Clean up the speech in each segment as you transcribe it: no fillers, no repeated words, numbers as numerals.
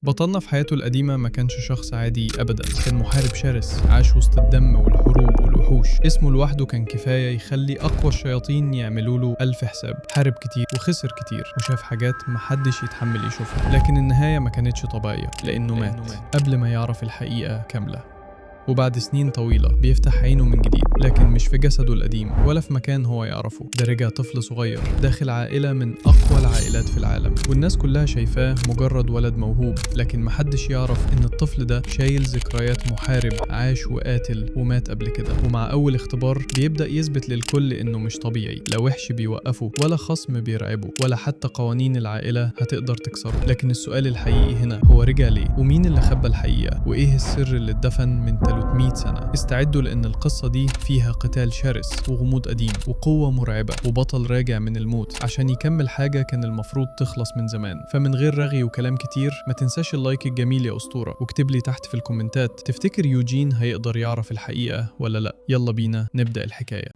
بطلنا في حياته القديمة ما كانش شخص عادي أبدا، كان محارب شرس عاش وسط الدم والحروب والوحوش. اسمه لوحده كان كفاية يخلي أقوى الشياطين يعملوا له ألف حساب. حارب كتير وخسر كتير وشاف حاجات محدش يتحمل يشوفها، لكن النهاية ما كانتش طبيعية لأنه مات قبل ما يعرف الحقيقة كاملة. وبعد سنين طويلة بيفتح عينه من جديد، لكن مش في جسده القديم ولا في مكان هو يعرفه. ده رجع طفل صغير داخل عائلة من أقوى العائلات في العالم، والناس كلها شايفاه مجرد ولد موهوب، لكن محدش يعرف إن الطفل ده شايل ذكريات محارب عاش وقاتل ومات قبل كده. ومع أول اختبار بيبدأ يثبت للكل إنه مش طبيعي، لا وحش بيوقفه ولا خصم بيرعبه ولا حتى قوانين العائلة هتقدر تكسره. لكن السؤال الحقيقي هنا، هو رجع ليه؟ ومين اللي خبى الحقيقة؟ وإيه السر اللي اتدفن من 300 سنة؟ استعدوا لأن القصة دي فيها قتال شرس وغموض قديم وقوة مرعبة وبطل راجع من الموت عشان يكمل حاجة كان المفروض تخلص من زمان. فمن غير رغي وكلام كتير، ما تنساش ال like الجميل يا أسطورة، واكتب لي تحت في الكومنتات تفتكر يوجين هيقدر يعرف الحقيقة ولا لا؟ يلا بينا نبدأ الحكاية.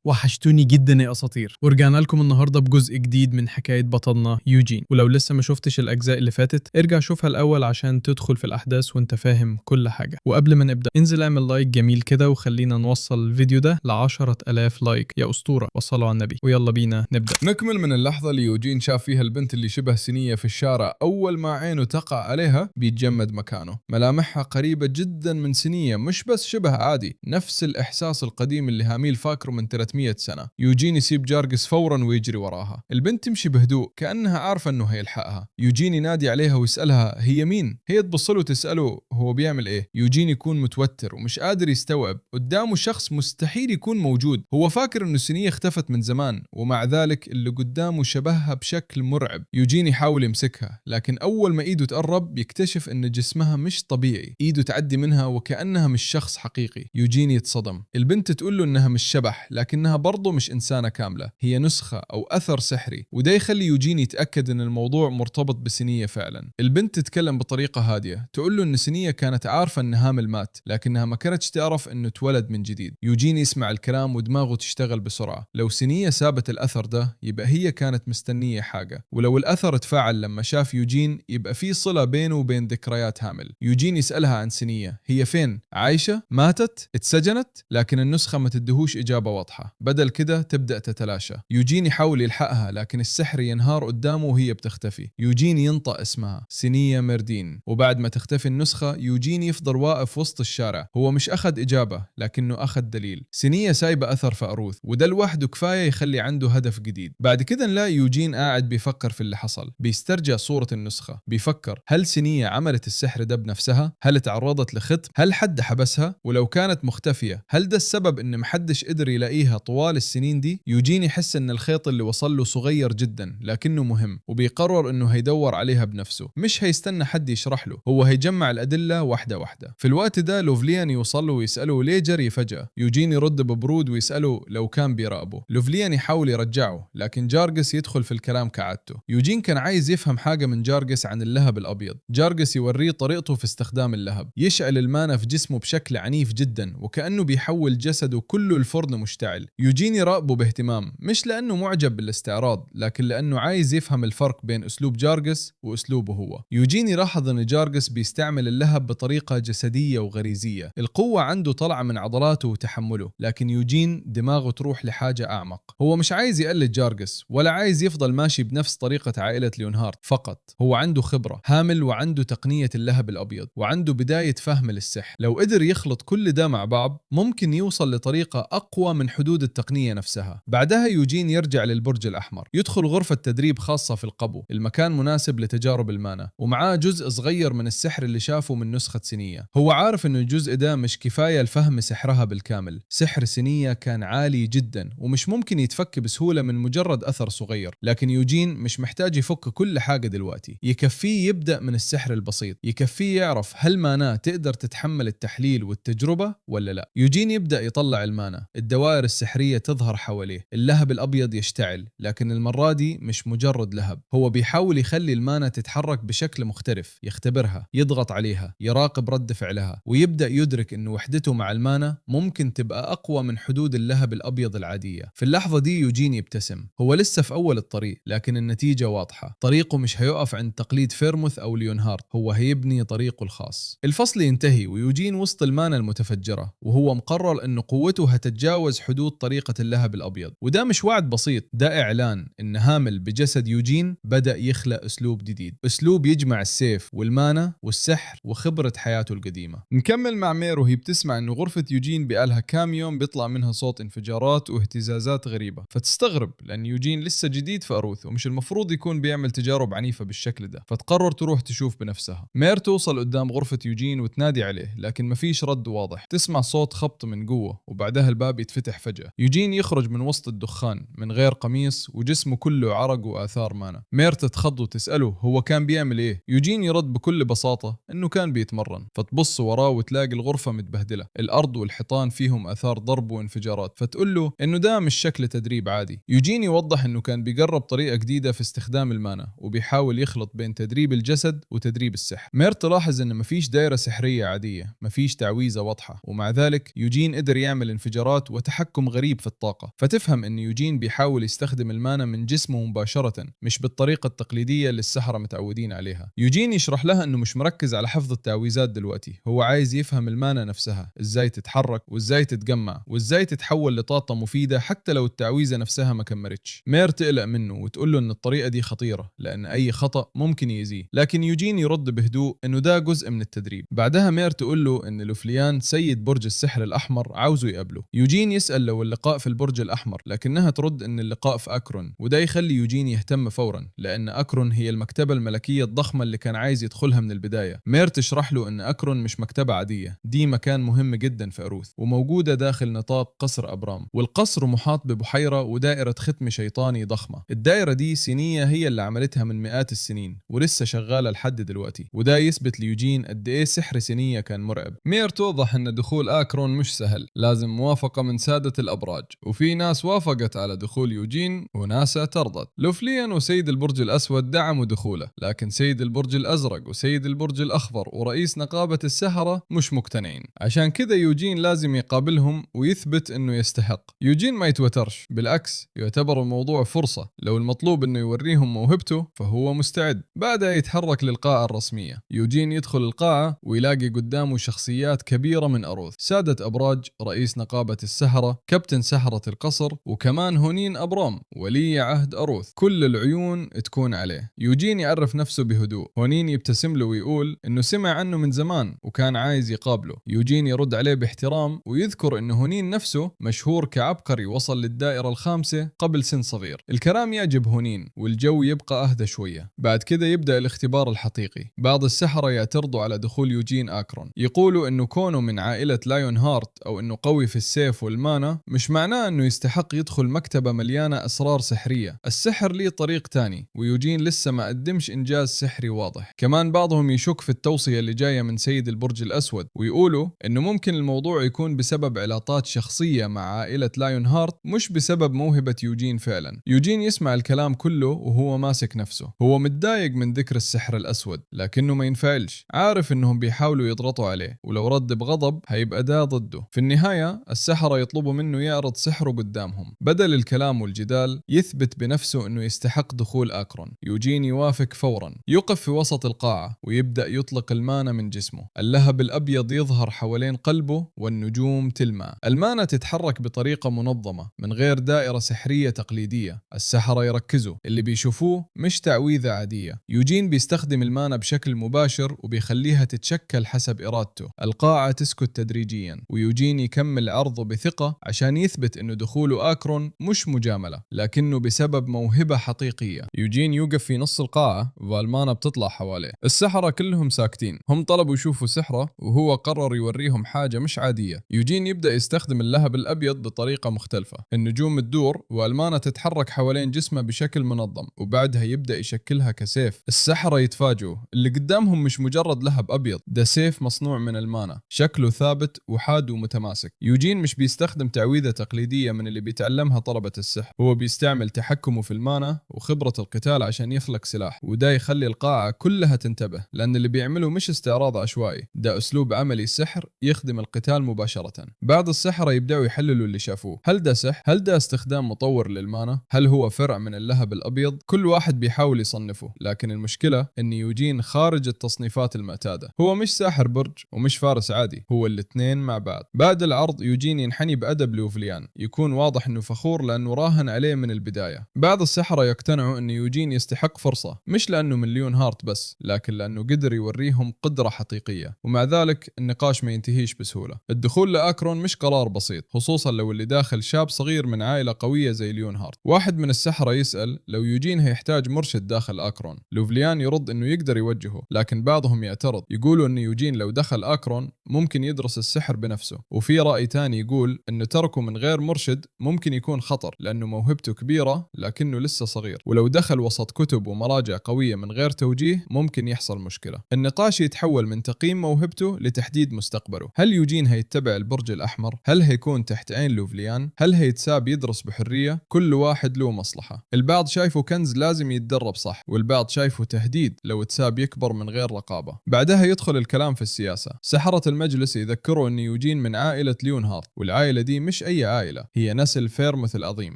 وحشتوني جدا يا اساطير، ورجعنا لكم النهارده بجزء جديد من حكاية بطلنا يوجين. ولو لسه ما شفتش الاجزاء اللي فاتت ارجع شوفها الاول عشان تدخل في الاحداث وانت فاهم كل حاجة. وقبل ما نبدا انزل اعمل like جميل كده، وخلينا نوصل الفيديو ده ل 10,000 like يا اسطورة، وصلوا على النبي. ويلا بينا نبدا. نكمل من اللحظة اللي يوجين شاف فيها البنت اللي شبه سنية في الشارع. اول ما عينه تقع عليها بيتجمد مكانه. ملامحها قريبه جدا من سنية، مش بس شبه عادي، نفس الاحساس القديم اللي هاميل فاكره من 300 سنة. يوجين يسيب جارجس فورا ويجري وراها. البنت تمشي بهدوء كأنها عارفة انه هيلحقها. يوجين ينادي عليها ويسألها هي مين؟ هي تبص له وتسأله هو بيعمل ايه؟ يوجين يكون متوتر ومش قادر يستوعب، قدامه شخص مستحيل يكون موجود. هو فاكر انه سنية اختفت من زمان، ومع ذلك اللي قدامه شبهها بشكل مرعب. يوجين يحاول يمسكها، لكن اول ما ايده تقرب يكتشف ان جسمها مش طبيعي، ايده تعدي منها وكأنها مش شخص حقيقي. يوجين يتصدم. البنت تقول له انها مش شبح، لكنها برضه مش إنسانة كاملة، هي نسخة أو أثر سحري، وده يخلي يوجين يتأكد إن الموضوع مرتبط بسنية فعلا. البنت تتكلم بطريقة هادية، تقول له إن سنية كانت عارفة إن هامل مات، لكنها ما كانتش تعرف إنه اتولد من جديد. يوجين يسمع الكلام ودماغه تشتغل بسرعة. لو سنية سابت الأثر ده يبقى هي كانت مستنية حاجة، ولو الأثر اتفاعل لما شاف يوجين يبقى في صلة بينه وبين ذكريات هامل. يوجين يسألها عن سنية، هي فين؟ عايشة؟ ماتت؟ اتسجنت؟ لكن النسخة ما تدهوش إجابة واضحة. بدل كده تبدأ تتلاشى. يوجين يحاول يلحقها، لكن السحر ينهار قدامه وهي بتختفي. يوجين ينطق اسمها، سنية ميردين. وبعد ما تختفي النسخة يوجين يفضل واقف وسط الشارع. هو مش أخذ إجابة، لكنه أخذ دليل. سنية سايبة أثر في أروث، وده لوحده كفاية يخلي عنده هدف جديد. بعد كده نلاقي يوجين قاعد بيفكر في اللي حصل، بيسترجع صورة النسخة، بيفكر هل سنية عملت السحر ده بنفسها؟ هل اتعرضت لختم؟ هل حد حبسها؟ ولو كانت مختفية هل ده السبب إن محدش قدر يلاقيها طوال السنين دي؟ يوجين يحس ان الخيط اللي وصل له صغير جدا لكنه مهم، وبيقرر انه هيدور عليها بنفسه، مش هيستنى حد يشرح له، هو هيجمع الادلة واحدة واحدة. في الوقت ده لوفليان يوصل له ويساله ليه جري فجاة. يوجين يرد ببرود ويساله لو كان بيراقبه. لوفليان يحاول يرجعه، لكن جارجس يدخل في الكلام كعادته. يوجين كان عايز يفهم حاجة من جارجس عن اللهب الابيض. جارجس يوريه طريقته في استخدام اللهب، يشعل المانا في جسمه بشكل عنيف جدا وكانه بيحول جسده كله الفرن مشتعل. يوجين يراقبه باهتمام، مش لأنه معجب بالاستعراض، لكن لأنه عايز يفهم الفرق بين أسلوب جارجس وأسلوبه هو. يوجين يلاحظ أن جارجس بيستعمل اللهب بطريقة جسدية وغريزية، القوة عنده طالعة من عضلاته وتحمله، لكن يوجين دماغه تروح لحاجة أعمق. هو مش عايز يقلد جارجس ولا عايز يفضل ماشي بنفس طريقة عائلة ليونهارت فقط. هو عنده خبرة هامل، وعنده تقنية اللهب الأبيض، وعنده بداية فهم للسحر. لو قدر يخلط كل ده مع بعض ممكن يوصل لطريقة أقوى من حدود التقنية نفسها. بعدها يوجين يرجع للبرج الأحمر، يدخل غرفة تدريب خاصة في القبو، المكان مناسب لتجارب المانا، ومعاه جزء صغير من السحر اللي شافه من نسخة سنية. هو عارف إنه الجزء ده مش كفاية لفهم سحرها بالكامل. سحر سنية كان عالي جدا ومش ممكن يتفك بسهولة من مجرد أثر صغير، لكن يوجين مش محتاج يفك كل حاجة دلوقتي، يكفيه يبدأ من السحر البسيط، يكفيه يعرف هل مانا تقدر تتحمل التحليل والتجربة ولا لا. يوجين يبدأ يطلع المانا، الدوائر السحرية السحرية تظهر حواليه، اللهب الأبيض يشتعل، لكن المرة دي مش مجرد لهب، هو بيحاول يخلي المانا تتحرك بشكل مختلف، يختبرها، يضغط عليها، يراقب رد فعلها، ويبدأ يدرك إن وحدته مع المانا ممكن تبقى أقوى من حدود اللهب الأبيض العادية. في اللحظة دي يوجين يبتسم، هو لسه في أول الطريق لكن النتيجة واضحة، طريقه مش هيقف عند تقليد فيرموث أو ليونهارت، هو هيبني طريقه الخاص. الفصل ينتهي ويوجين وسط المانا المتفجرة، وهو مقرر إن قوته هتتجاوز حدود طريقة اللهب الأبيض، وده مش وعد بسيط، ده إعلان إن هامل بجسد يوجين بدأ يخلق أسلوب جديد، أسلوب يجمع السيف والمانا والسحر وخبرة حياته القديمة. نكمل مع مير وهي بتسمع إنه غرفة يوجين بقالها كام يوم بيطلع منها صوت انفجارات واهتزازات غريبة، فتستغرب لأن يوجين لسه جديد في أروث ومش المفروض يكون بيعمل تجارب عنيفة بالشكل ده، فتقرر تروح تشوف بنفسها. مير توصل قدام غرفة يوجين وتنادي عليه، لكن مفيش رد واضح. تسمع صوت خبط من جوه وبعدها الباب يتفتح فجأة. يوجين يخرج من وسط الدخان من غير قميص وجسمه كله عرق وآثار مانا. مير تتخض وتسأله هو كان بيعمل إيه؟ يوجين يرد بكل بساطة إنه كان بيتمرن، فتبص وراه وتلاقي الغرفة متبهدلة، الأرض والحيطان فيهم آثار ضرب وانفجارات، فتقول له إنه ده مش شكل تدريب عادي. يوجين يوضح إنه كان بيجرب طريقة جديدة في استخدام المانا وبيحاول يخلط بين تدريب الجسد وتدريب السحر. مير تلاحظ إن مفيش دائرة سحرية عادية، مفيش تعويذة واضحة، ومع ذلك يوجين قدر يعمل انفجارات وتحكم غريب في الطاقة، فتفهم إن يوجين بيحاول يستخدم المانا من جسمه مباشرة، مش بالطريقة التقليدية اللي السحرة متعودين عليها. يوجين يشرح لها إنه مش مركز على حفظ التعويذات دلوقتي، هو عايز يفهم المانا نفسها، إزاي تتحرك وإزاي تتجمع وإزاي تتحول لطاقة مفيدة حتى لو التعويذة نفسها ما كملتش. مير تقلق منه وتقول له إن الطريقة دي خطيرة لأن أي خطأ ممكن يأذيه، لكن يوجين يرد بهدوء إنه ده جزء من التدريب. بعدها مير تقول له إن لوفليان سيد برج السحر الأحمر عاوزه يقابله. يوجين يسأل لو اللقاء في البرج الأحمر، لكنها ترد إن اللقاء في أكرون، وده يخلي يوجين يهتم فورا لأن أكرون هي المكتبة الملكية الضخمة اللي كان عايز يدخلها من البداية. مير تشرح له إن أكرون مش مكتبة عادية، دي مكان مهم جدا في أروث وموجودة داخل نطاق قصر أبرام، والقصر محاط ببحيرة ودائرة ختم شيطاني ضخمة. الدائرة دي سينية هي اللي عملتها من مئات السنين ولسه شغالة لحد دلوقتي، وده يثبت ليوجين قد إيه سحر سينية كان مرعب. مير توضح إن دخول أكرون مش سهل، لازم موافقة من سادة الأبراج، وفي ناس وافقت على دخول يوجين وناس اعترضت. لوفليان وسيد البرج الأسود دعموا دخوله، لكن سيد البرج الأزرق وسيد البرج الأخضر ورئيس نقابة السحرة مش مقتنعين، عشان كذا يوجين لازم يقابلهم ويثبت إنه يستحق. يوجين ما يتوترش، بالعكس يعتبر الموضوع فرصة، لو المطلوب إنه يوريهم موهبته فهو مستعد. بعدها يتحرك للقاعة الرسمية. يوجين يدخل القاعة ويلاقي قدامه شخصيات كبيرة من أروث، سادة أبراج، رئيس نقابة السحرة، كابتن سحرة القصر، وكمان هونين أبرام ولي عهد أروث. كل العيون تكون عليه. يوجين يعرف نفسه بهدوء، هونين يبتسم له ويقول إنه سمع عنه من زمان وكان عايز يقابله. يوجين يرد عليه باحترام ويذكر إنه هونين نفسه مشهور كعبقري وصل للدائرة الخامسة قبل سن صغير. الكلام يعجب هونين والجو يبقى أهدى شوية. بعد كده يبدأ الاختبار الحقيقي. بعض السحرة يعترضوا على دخول يوجين أكرون، يقولوا إنه كونه من عائلة لايون هارت أو إنه قوي في السيف والمانا مش معناه إنه يستحق يدخل مكتبة مليانة أسرار سحرية، السحر ليه طريق تاني، ويوجين لسه ما قدمش إنجاز سحري واضح. كمان بعضهم يشك في التوصية اللي جاية من سيد البرج الأسود ويقولوا إنه ممكن الموضوع يكون بسبب علاقات شخصية مع عائلة لايون هارت مش بسبب موهبة يوجين فعلا. يوجين يسمع الكلام كله وهو ماسك نفسه، هو متضايق من ذكر السحر الأسود لكنه ما ينفعلش، عارف إنهم بيحاولوا يضغطوا عليه ولو رد بغضب هيبقى ده ضده. في النهاية السحرة يطلبوا منه يعرض سحره قدامهم، بدل الكلام والجدال يثبت بنفسه إنه يستحق دخول أكرون. يوجين يوافق فورا، يقف في وسط القاعة ويبدأ يطلق المانا من جسمه، اللهب الأبيض يظهر حوالين قلبه والنجوم تلمع. المانا تتحرك بطريقة منظمة من غير دائرة سحرية تقليدية. السحرة يركزوا، اللي بيشوفوه مش تعويذة عادية. يوجين بيستخدم المانا بشكل مباشر وبيخليها تتشكل حسب إرادته. القاعة تسكت تدريجيا ويوجين يكمل عرضه بثقة عشان يثبت إنه دخوله أكرون مش مجاملة لكنه بسبب موهبة حقيقية. يوجين يوقف في نص القاعة والمانا بتطلع حواليه. السحرة كلهم ساكتين، هم طلبوا يشوفوا سحره وهو قرر يوريهم حاجة مش عادية. يوجين يبدأ يستخدم اللهب الأبيض بطريقة مختلفة، النجوم تدور والمانا تتحرك حوالين جسمه بشكل منظم، وبعدها يبدأ يشكلها كسيف. السحرة يتفاجئوا، اللي قدامهم مش مجرد لهب أبيض، ده سيف مصنوع من المانا، شكله ثابت وحاد ومتماسك. يوجين مش بيستخدم تعويذة تعويذة تقليدية من اللي بيتعلمها طلبة السحر، هو بيستعمل تحكمه في المانا وخبرة القتال عشان يخلق سلاح، وده يخلي القاعة كلها تنتبه، لأن اللي بيعمله مش استعراض عشوائي، ده أسلوب عملي سحر يخدم القتال مباشرة. بعض السحرة يبدأوا يحللوا اللي شافوه، هل ده سحر؟ هل ده استخدام مطور للمانا؟ هل هو فرع من اللهب الأبيض؟ كل واحد بيحاول يصنفه، لكن المشكلة إن يوجين خارج التصنيفات المعتادة، هو مش ساحر برج ومش فارس عادي، هو الاثنين مع بعض. بعد العرض يوجين ينحني بأدب لوفليان، يكون واضح إنه فخور لأنه راهن عليه من البداية. بعض السحرة يقتنعوا إن يوجين يستحق فرصة، مش لأنه من ليونهارت بس، لكن لأنه قدر يوريهم قدرة حقيقية. ومع ذلك النقاش ما ينتهيش بسهولة. الدخول لأكرون مش قرار بسيط، خصوصا لو اللي داخل شاب صغير من عائلة قوية زي ليونهارت. واحد من السحرة يسأل لو يوجين هيحتاج مرشد داخل أكرون، لوفليان يرد إنه يقدر يوجهه، لكن بعضهم يعترض، يقولوا إن يوجين لو دخل أكرون ممكن يدرس السحر بنفسه. وفي رأي تاني يقول إنه تركه من غير مرشد ممكن يكون خطر، لأنه موهبته كبيرة لكنه لسه صغير، ولو دخل وسط كتب ومراجع قوية من غير توجيه ممكن يحصل مشكلة. النقاش يتحول من تقييم موهبته لتحديد مستقبله. هل يوجين هيتبع البرج الأحمر؟ هل هيكون تحت عين لوفليان؟ هل هيتساب يدرس بحرية؟ كل واحد له مصلحة. البعض شايفه كنز لازم يتدرب صح، والبعض شايفه تهديد لو تساب يكبر من غير رقابة. بعدها يدخل الكلام في السياسة. سحرة المجلس يذكروا أن يوجين من عائلة ليونهارت، والعائلة دي مش أي عائلة، هي نسل فيرموث العظيم.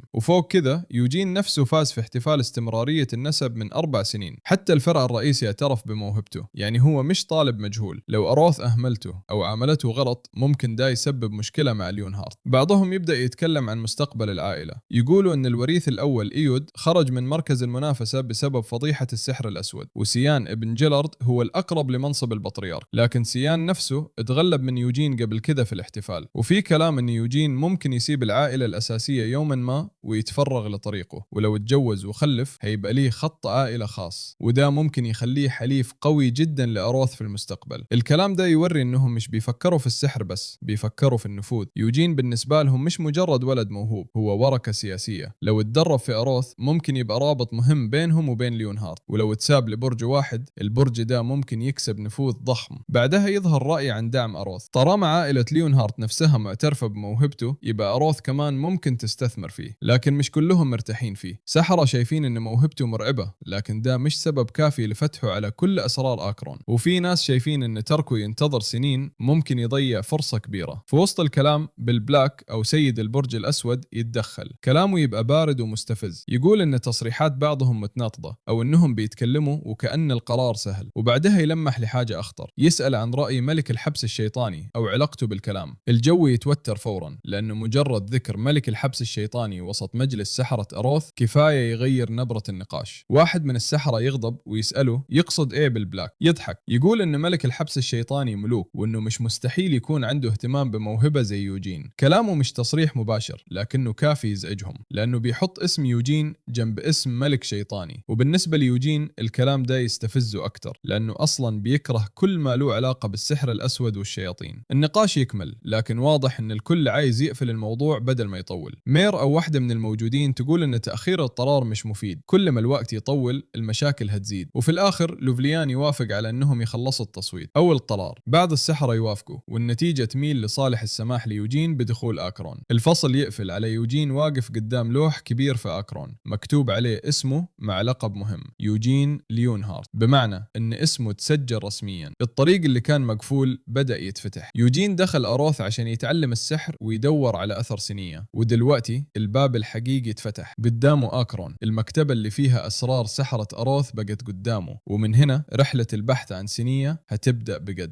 وفوق كذا يوجين نفسه فاز في احتفال استمرارية النسب من 4 سنين، حتى الفرع الرئيسي اعترف بموهبته، يعني هو مش طالب مجهول. لو أروث أهملته أو عاملته غلط ممكن ده يسبب مشكلة مع ليونهارت. بعضهم يبدأ يتكلم عن مستقبل العائلة، يقولوا أن الوريث الأول إيود خرج من مركز المنافسة بسبب فضيحة السحر الأسود، وسيان ابن جيلارد هو الأقرب لمنصب البطريرك، لكن سيان نفسه اتغلب من يوجين قبل كذا في الاحتفال. وفي كلام أن يوجين ممكن يسيب العائلة الأساسية يوما ما ويتفرغ لطريقه، ولو اتجوز وخلف هيبقى ليه خط عائلة خاص، وده ممكن يخليه حليف قوي جدا لأروث في المستقبل. الكلام ده يوري أنهم مش بيفكروا في السحر بس، بيفكروا في النفوذ. يوجين بالنسبة لهم مش مجرد ولد موهوب، هو ورقة سياسية. لو اتدرب في أروث ممكن يبقى رابط مهم بينهم وبين ليونهارت، ولو اتساب لبرج واحد البرج ده ممكن يكسب نفوذ ضخم. بعدها يظهر رأي عن دعم أروث. طالما عائلة ليونهارت نفسها معترفة بموهبته يبقى أروث كمان ممكن تستثمر فيه، لكن مش كلهم مرتاحين فيه. سحرة شايفين إن موهبته مرعبة، لكن ده مش سبب كافي لفتحه على كل أسرار أكرون. وفي ناس شايفين إن تركه ينتظر سنين ممكن يضيع فرصة كبيرة. في وسط الكلام بالبلاك أو سيد البرج الأسود يتدخل، كلامه يبقى بارد ومستفز، يقول إن تصريحات بعضهم متناقضة أو إنهم بيتكلموا وكأن القرار سهل. وبعدها يلمح لحاجة أخطر، يسأل عن رأي ملك الحبس الشيطاني أو علاقته بالكلام. الجو يتوتر فورا، لأنه مجرد ذكر ملك الحبس الشيطاني وسط مجلس سحرة أروث كفاية يغير نبرة النقاش. واحد من السحرة يغضب ويسأله يقصد إيه بالبلاك، يضحك يقول إن ملك الحبس الشيطاني ملوك، وإنه مش مستحيل يكون عنده اهتمام بموهبة زي يوجين. كلامه مش تصريح مباشر، لكنه كافي يزعجهم، لأنه بيحط اسم يوجين جنب اسم ملك شيطاني. وبالنسبة ليوجين الكلام ده يستفزه أكتر، لأنه أصلا بيكره كل ما له علاقة بالسحر الأسود والشياطين. النقاش يكمل، لكن واضح إن الكل عايز يقفل الموضوع بدل ما يطول. مير أو واحدة من الموجودين تقول إن تأخير القرار مش مفيد، كل ما الوقت يطول المشاكل هتزيد. وفي الآخر لوفليان يوافق على إنهم يخلصوا التصويت أو القرار. بعض السحرة يوافقوا، والنتيجة تميل لصالح السماح ليوجين بدخول أكرون. الفصل يقفل على يوجين واقف قدام لوح كبير في أكرون مكتوب عليه اسمه مع لقب مهم، يوجين ليونهارت، بمعنى إن اسمه تسجل رسميا. الطريق اللي كان مقفول بدأ يتفتح. يوجين دخل أروث عشان يتعلم السحر ويدور على أثر سينية، ودلوقتي الباب الحقيقي اتفتح قدامه. أكرون، المكتبة اللي فيها أسرار سحرة أروث، بقت قدامه، ومن هنا رحلة البحث عن سينية هتبدأ بجد.